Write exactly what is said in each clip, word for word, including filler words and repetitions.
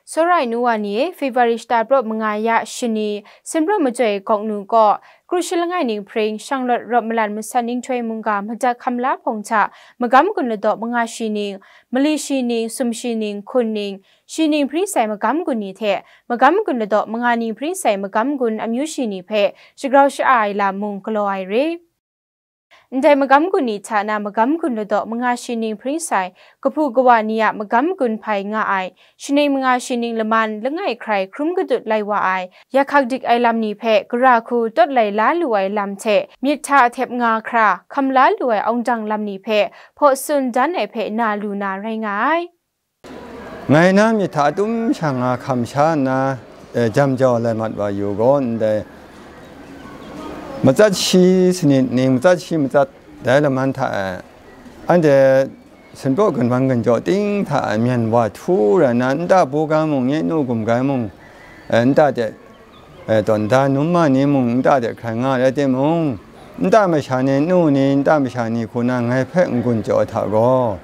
Tsawra ai nu wa ni e, February shata prawp manga ya shani, Sinprawt Majoi Gawknu kaw, kru shi langai ning hpring, shanglawt rawt malan masan nhtoi mungga madat hkam la hpawng hta, magam gun ladaw manga shi ning, mali shi ning, sum shi ning, hkun ning, shi ning hpring sai magam gun ni hte, magam gun ladaw manga ning hpring sai magam gun amyu shi ni hpe shagrau sha-a ai lam mung galaw ai re. Ndai magam gun ni hta na magam gun ladaw manga shi ning hpring sai, kahpu kawa ni a magam gun hpai nga ai, shi ning manga shi ning laman langai hkrai hkrum kadut lai wa ai, yak hkak dik ai lam ni hpe gara hku tawt lai la lu ai lam hte, myit hta htep nga hkra hkam la lu ai awng dang lam ni hpe hpaw tsun dan ai hpe na lu na rai nga ai. Ngai na myit hta atum sha nga hkam sha nna, e, jam jau lai mat wa yu gaw, ndai matsat shi sanit ning, matsat shi matsat dai laman hta e, anhte Sinprawt gunman gunjaw ting hta e myen wa htu rai nna, nta bu ga mung, nye nu gum ga mung, e, nta de e, tawn da num ma ni mung nta de hkrai nga rai timung, nta masha ni nu ni nta masha ni hku na ngai hpe n-gun jaw ai hta gaw,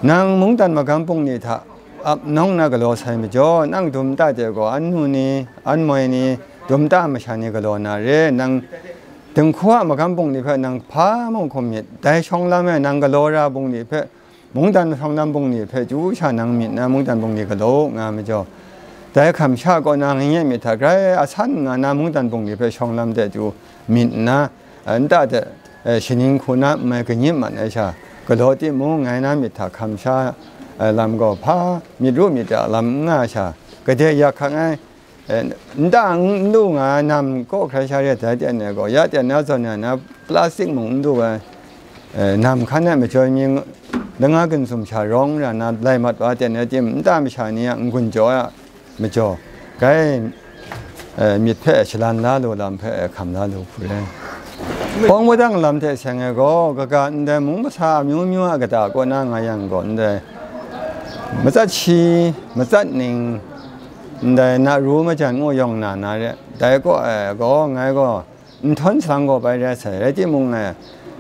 nang mungdan magam bungli hta ap nawng na galaw sai majaw, nang dum nta de gaw an nu ni, an moi ni, dum nta masha ni galaw na re, nang dinghku a magam bungli hpe nang hpa mung hkum myit, dai shawng lam e nang galaw ra bungli hpe, mungdan shawng lam bungli hpe chyu sha nang myit na mungdan bungli galaw nga majaw, dai hkam sha kaw na ngai nye myit hta grai a san nga na mungdan bungli hpe shawng lam de chyu myit nna, nta de, e, shaning hku na n mai kanyit mat ai sha, galaw timung, ngai na myit hta hkam sha, e, lam gaw hpa myit ru myit ra lam n nga ai sha, gade yak hkak ai, E, nta n lu nga ai nam kaw hkrai sha re dai ten e gaw, ya ten na zawn na, na plastik mung n lu ai, e, nam hkan ai majoi mi langa gun sum sha rawng ra na lai mat wa ten e tim, nta masha ni a n-gun jaw ai a majaw, gai, e, myit hpe shalan la lu lam hpe, e, hkam la lu hku re. Pawng padang lam hte seng ai gaw, kaga ndai mung masa amyu myu a kata kaw na nga yang gaw, ndai matsat shi, matsat ning, ndai na ru majan ngu yawng na na re, dai kaw e gaw, ngai gaw nhtawm salang gaw bai rai sai, rai timung, e,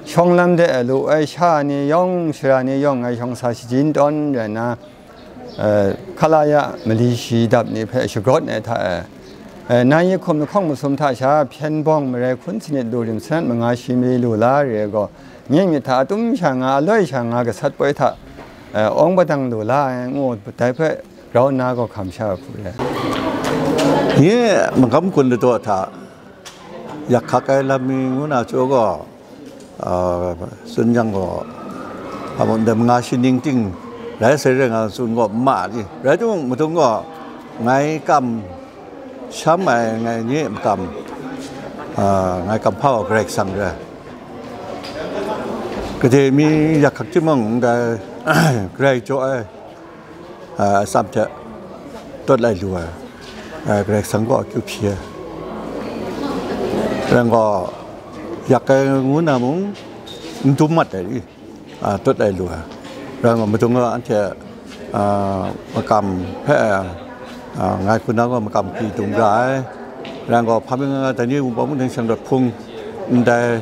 shawng lam de lu ai sha ni yawng, shara ni yawng, ngai shawng sa shajin tawn rai nna, e, hkala ya mali shi dap ni hpe shagrawt ai hta e, e, na yi hkum lahkawng masum hta sha hpyen bawng marai hkun sanit lu rim sanat manga shi mali lu la re ai gaw, nye myit hta atum sha nga, aloi sha nga gasat poi hta, e, awng padang lu la ai ngu, dai hpe grau nna gaw hkam sha ai hku re. Nye magam gun ladaw hta yak hkak ai lam mi ngu na chyaw gaw, a, tsun yang gaw, a, ndai manga shi ning ting rai sai rai nga tsun gaw, ma ni rai timung, madung gaw, ngai kam sham ai, ngai nye makam, a, ngai kam hpa gaw Karai Kasang re. Gade mi yak hkak timung, ndai Karai jaw ai, a, atsam hte tawt lai lu ai, a, Karai Kasang kaw akyu hpyi ai. Rai gaw, yak ai ngu na mung, n dum mat ai, a, tawt lai lu ai. Rai gaw, madung gaw anhte, a, makam hpe, a, ngai hku na gaw makam hkri dung ra ai. Rai gaw, hpa mi nga nga dai ni wunpawng mung ning shang rawt hpung ndai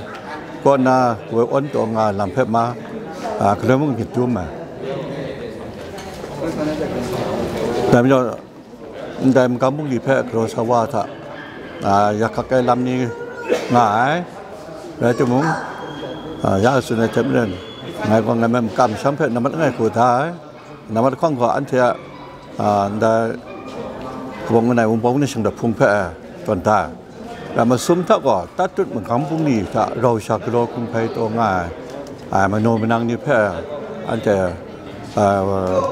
kaw na woi awn taw nga lam hpe ma, a, galoi mung myit dum ai. Dai majaw, ndai magam bungli hpe galaw sa wa hta, a, yak hkak ai lam ni nga ai. Rai timung, a, ya tsun ai hte maren, ngai gaw ngai me makam masham hpe nammat langai hku da ai. Nammat lahkawng gaw anhte a, a, ndai hpawng ngu ai wunpawng ni shang rawt hpung hpe, e, tawn da ai. Rai masum hta gaw, tatut magam bungli hta rau sha galaw hkung hpai taw nga ai, a, manaw manang ni hpe anhte, a,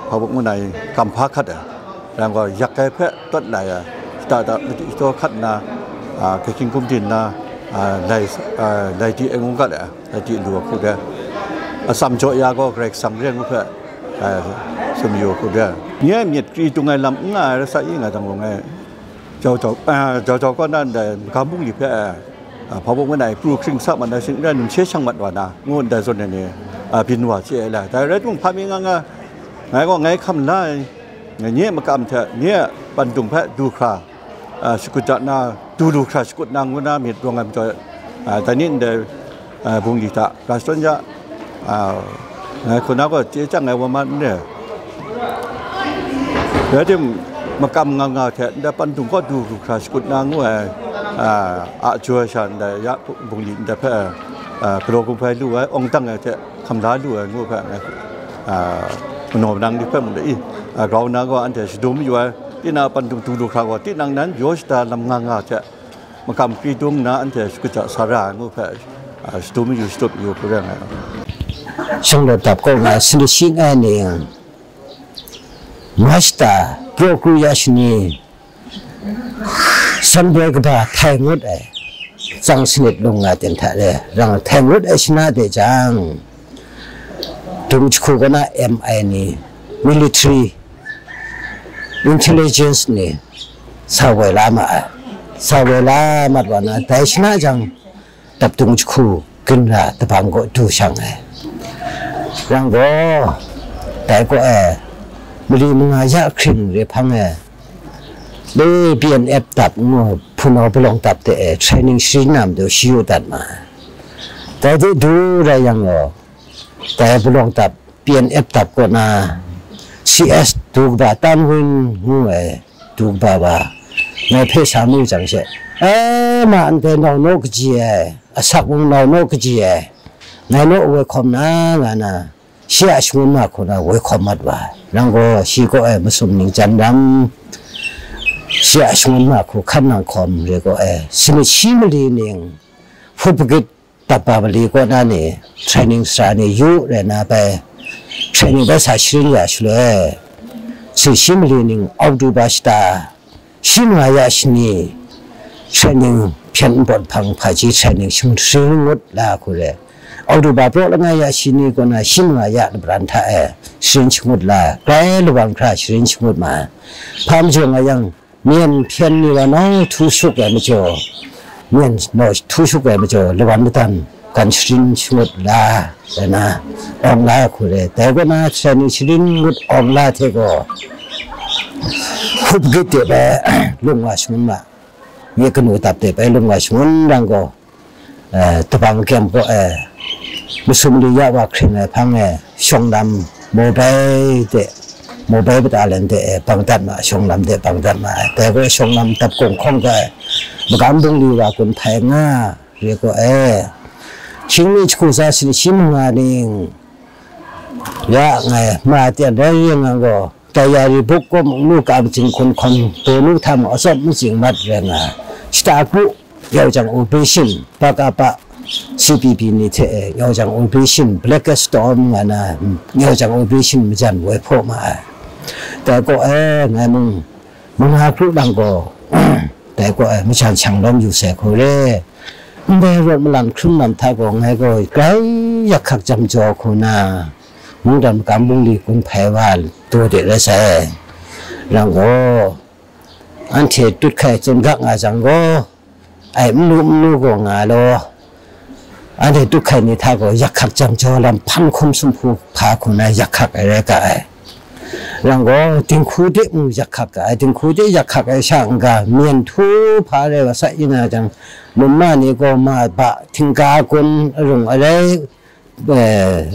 hpa buk ngu ai kam hpa hkat ai, rai gaw, yak ai hpe tawt lai ai, shada da madi shadaw hkat nna, a, grai hkying hkum di nna, a, lai, a, lai di ai ngu gat ai, lai di lu ai hku re. Atsam jaw ya gaw Karai Kasang re ngu hpe, a, tsun mayu ai hku re. Nye myit kri dung ai lam n nga ai, rasa i nga jang gaw ngai, Jau jau, a, jau jau kaw na ndai magam bungli hpe, a, hpa buk ngu ai pru hkring sa mat na, shing n rai, numshe shang mat wa na, ngu ndai zawn ai ni, a, byin wa chye ai le. Dai rai timung, hpa mi nga nga, ngai gaw ngai hkam la ai, nye makam hte nye pandung hpe du hkra, a, shakut ja na, du lu hkra shakut na ngu na myit rawng ai majaw, a, dai ni ndai, a, bungli hta, Ga shadawn ya, a, ngai hku na gaw chye chyang ai wa ma n re. Rai timung, makam nga nga hte ndai pandung kaw du lu hkra shakut na ngu ai, a, a joi sha ndai ya bungli ndai hpe, a, galaw gun hpai lu ai, awng dang ai hte hkam la lu ai ngu hpe ngai, a, manaw manang ni hpe mung dai i, a, grau na gaw anhte shadum yu ai, tinang pandung du lu hkra gaw, tinang nan yaw shada lam nga nga hte makam kri dung nna anhte shagrit sa ra ai ngu hpe, a, shadum yu shatup yu hpe rai nga ai. Shang Dawt Dap kaw nga sanit shi ngai ni, Mashta, Pro Kru ya shani, Sanboi kaba htai ngut ai, tsang sanit lung nga ten hta re, rang htai ngut ai shana de jang, Dung jahku kaw na M I ni, military intelligence ni, sa woi la ma ai, sa woi la mat wa na, dai shana jang, dap dung jahku ginra dabang kaw du shang ai. Rang gaw, dai kaw e, mali manga ya hkring re hpang e, le B N F dap ngu hpunau palawng dap de e, training sharin na matu shi yu dat ma ai. Dai de du rai yang gaw, dai palawng dap, B N F dap kaw na, C S du kaba Tan Win ngu ai du kaba wa, ngai hpe sa mu jang she, e, ma ndai nau naw kaji ai, asak mung nau naw kaji ai, ngai naw woi hkawm na, nga na, shi a shangun ma hku na woi hkawm mat wa ai. Nang gaw shi kaw e masum ning jan ram, shi a shangun ma hku hkan nang hkawm re kaw e, sanit shi mali ning, hput hpagit dap ba mali kaw na ni, training sara ni yu rai na bai, training bai sa sharin ya shaloi, sanit shi mali ning October shata, shi manga ya shani, training hpyen npawt hpang hpaji training shangun sharin ngut la hku re. October praw langai ya shani kaw na shi manga ya labran hta e sharin shangut la, grai lawang hkra sharin shangut ma ai. Hpa majaw nga yang, myen hpyen ni wa nau htu shuk ai majaw, myen nau htu shuk ai majaw, lawan madan gan sharin shangut la, rai na, awng la hku re. Dai kaw na, training sharin ngut awng la hte gaw, hkup git de bai lung wa shangun ma, nye kanu dap de bai lung wa shangun rang gaw, eh, dabang kyem kaw e, masum li ya wa hkring ai hpang e, shawng lam, mobile de, mobile battalion de e, bang dat ma, shawng lam de bang dat ma ai. Dai gaw shawng lam dap kung hkawng gaw e, magam bungli wa gun hpai nga, re kaw e, hkying mi jahku tsa sanit shi manga ning, ya ngai, ma tian rai ring nga gaw, Tayari buk kaw mung nu kam jing hkun hkawm, dawnu hta mung atsawm matsing mat rai nga, shata kru, yau jang operation, bakapa, C P B ni hte e, yau jang operation, Black Storm nga na, yau jang operation majan woi hpaw ma ai. Dai kaw e, ngai mung, manga kru lang gaw, dai kaw e, majan shang lawm yu sai hku re. Ndai rawt malang hkrum lam hta gaw, ngai gaw grai yak hkak jam jaw hku na, mungdan magam bungli gun hpai wa, du de rai sai. Rang gaw, anhte tut hkai tsun ga nga jang gaw, ai manu manu gaw nga law, anhte tut hkai ni hta gaw yak hkak jam jaw lam hpan hkum sumhpu hpa hku na yak hkak ai rai ga ai. Rang gaw, dinghku de mung yak hkak ga ai, dinghku de yak hkak ai sha n-ga, myen htu hpa rai wa sa yin a jang, num ma ni gaw ma ba, htingga gun arung arai, eh,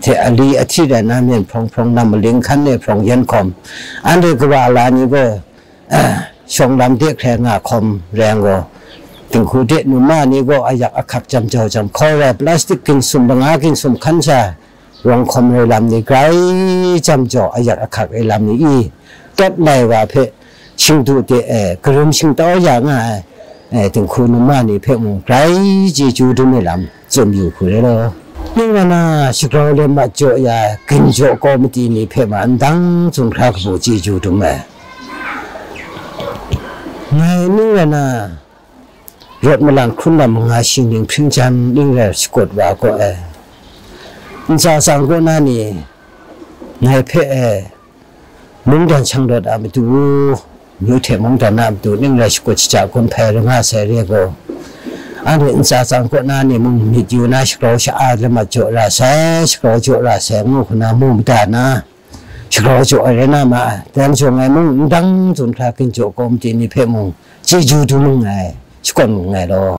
hte ali ahti rai na myen hprawng hprawng, nam maling hkan e hprawng yen hkawm, anhte kawa la ni gaw, eh, shawng lam de hkrai nga hkawm rai yang gaw, dinghku de num ma ni gaw ayak ahkak jam jau jam hkau rai, plastic ginsum langa ginsum hkan sha, rawng hkawm rai lam ni grai jam jaw, ayak ahkak rai lam ni i, tawt lai wa hpe, shingdu de, eh, karum shingtau ya nga ai, eh, dinghku num ma ni hpe mung grai chyeju dum ai lam tsun yu hku re law. Ning rai na, shagrau le mat jaw ya, ginjaw kawmiti ni hpe ma ndang zunghkra kabu chyeju dum ai. Ngai ning rai na, rawt malang hkrun lam manga shi ning hpring jan ning rai shakut wa gaw ai. Ntsa tsang kaw na ni, ngai hpe e, mungdan shang rawt a matu, myu hte mungdan a matu ning rai shakut shaja gun hpai rai nga sai re gaw, anhte ntsa tsang kaw na ni mung myit yu na shagrau sha-a lamat jaw ra sai, shagrau jaw ra sai ngu hku na mu mada na, shagrau jaw ai rai na ma ai. Dai majaw ngai mung ndang zun hkra ginjaw kawmiti ni hpe mung chyeju dum nngai, shakawn nngai law.